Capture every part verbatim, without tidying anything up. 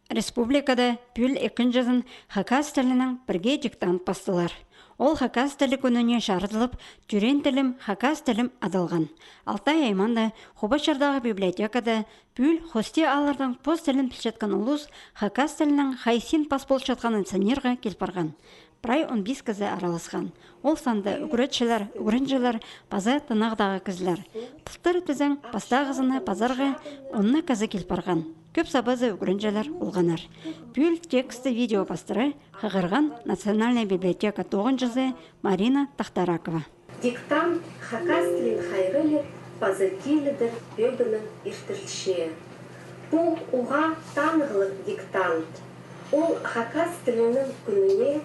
Республикада пӱӱл ікінҷізін хакас тілінең пірге диктант пастылар. Ол хакас тілі кӱніне чарыдылып, «Тӧреен тілім — хакас тілім» адалған. Алтай аймаанда Хубачардағы библиотекада пӱӱл хости ааллардаң пос тілін пілчеткен улус хакас тілінең хайзы пас полчатханын сынирға кил парған. Прай он пис кізі араласхан. Ол санда ӱгретчілер, ӱгренҷілер паза тынағдағы кізілер. Пылтыр тізең пастағызына пазарға онна кізі кил парған. Кӧп сабазы ӱгренҷілер полғаннар. Пӱӱл тексті видео пастыра хығырған Национальная библиотека тоғынҷызы Марина Тахтаракова. Диктант хакас тілін хайраллир паза килідір пӧгінең иртірілче. Пу уғаа танығлығ диктант. Ол хакас тілінің кӱніне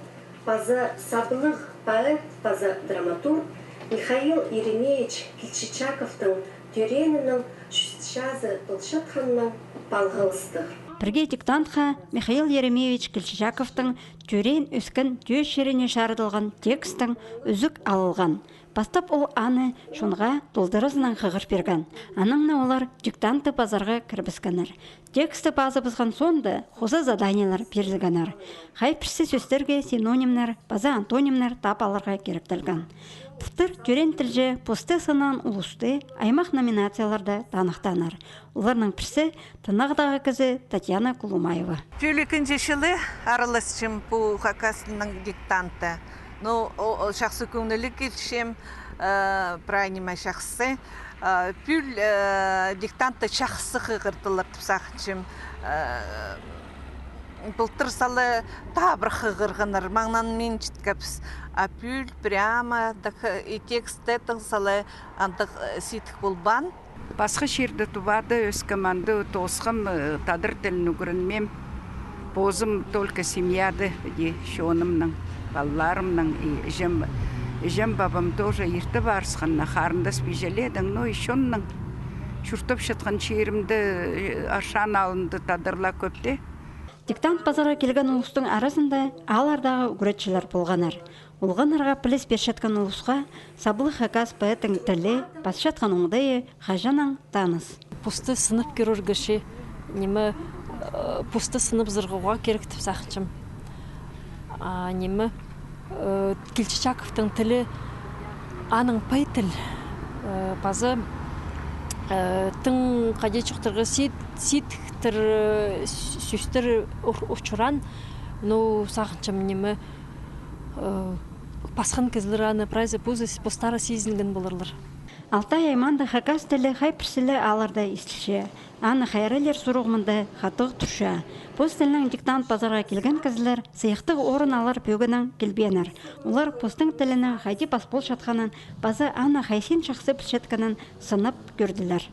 паза саблығ поэт паза драматург Михаил Еремеевич Кильчичаковтың тӧреенінең чӱс чазы полчатханнаң палғалыстығ. Пірге диктантха Михаил Еремеевич Кильчичаковтың тӧреен-ӧскен тӧӧ чиріне чарыдылған текстең ӱзӱк алылған. Пастап ол аны чонға толдыразынаң хығыр пирген. Аннаң на олар диктантты пазарға кірібіскеннер. Тексті пазыбысхан соонда хоза заданиелер пирілгеннер. Хай пірсі сӧстерге синонимнер паза антонимнер таап аларға киректелген. Пылтыр тӧреен тілҷе посты сынаан улусты аймах номинацияларда таныхтааннар. Оларның пірсі — тынағдағы кізі Татьяна Кулумаева. Пӱӱл ікінҷі чылы араласчам пу хакас тілінің диктантта. Ну, о, о, чахсы кӧңніліг килчем, э, прай ниме чахсы. Э, пӱӱл, э, диктантта чахсы хығырдылар тіп сағынчам. Э, пылтыр сала табырах хығырғаннар, маңнанмин читкебіс. А пӱӱл прямо так, и текстте тың сала андағ, э, сидік полбаан. Пасха чирде тубада ӧскем, анда тоосхам, э, тадар тілін ӱгренмеем. Позым только семьяда, иди, чонымнаң, палаларымнаң, и іҷем, іҷем-пабам тоже ирте парысханнар, харындас-пиҷелердең, ну и чоннаң. Чуртапчатхан чирімде, э, Аршан аалында тадарлар кӧп те. Диктант пазарға килген улустың аразында ааллардағы ӱгретчілер полғаннар. Олғаннарға піліс пирчеткен улусха саблығ хакас поэттің тілі, пасчатхан оңдайы хаҷаннаң таныс. Посты сынап кӧрерге чи, ниме, э, посты сынап сырғауға кирек тіп сағынчам. А, ниме, э, Кильчичаковтың тілі, аның пай тіл, э, паза, э, тың хайди чоохтирға, сид-, сидіктер, э, сӧстер ур-, учураан, ну, сағынчам, ниме, э, пасхан кізілер аны прайзы позы-, постары сизінген поларлар. Алтай аймаанда хакас тілі хай пірсі ле аалларда истілче. Аны хайраллир сурығ мында хатығ турча. Пос тілінең диктант пазарға килген кізілер сыйыхтығ орын алар пӧгінең килбееннер. Олар постың тілінең хайди пас полчатханын паза аны хайзы чахсы пілчеткенін сынап кӧрділер.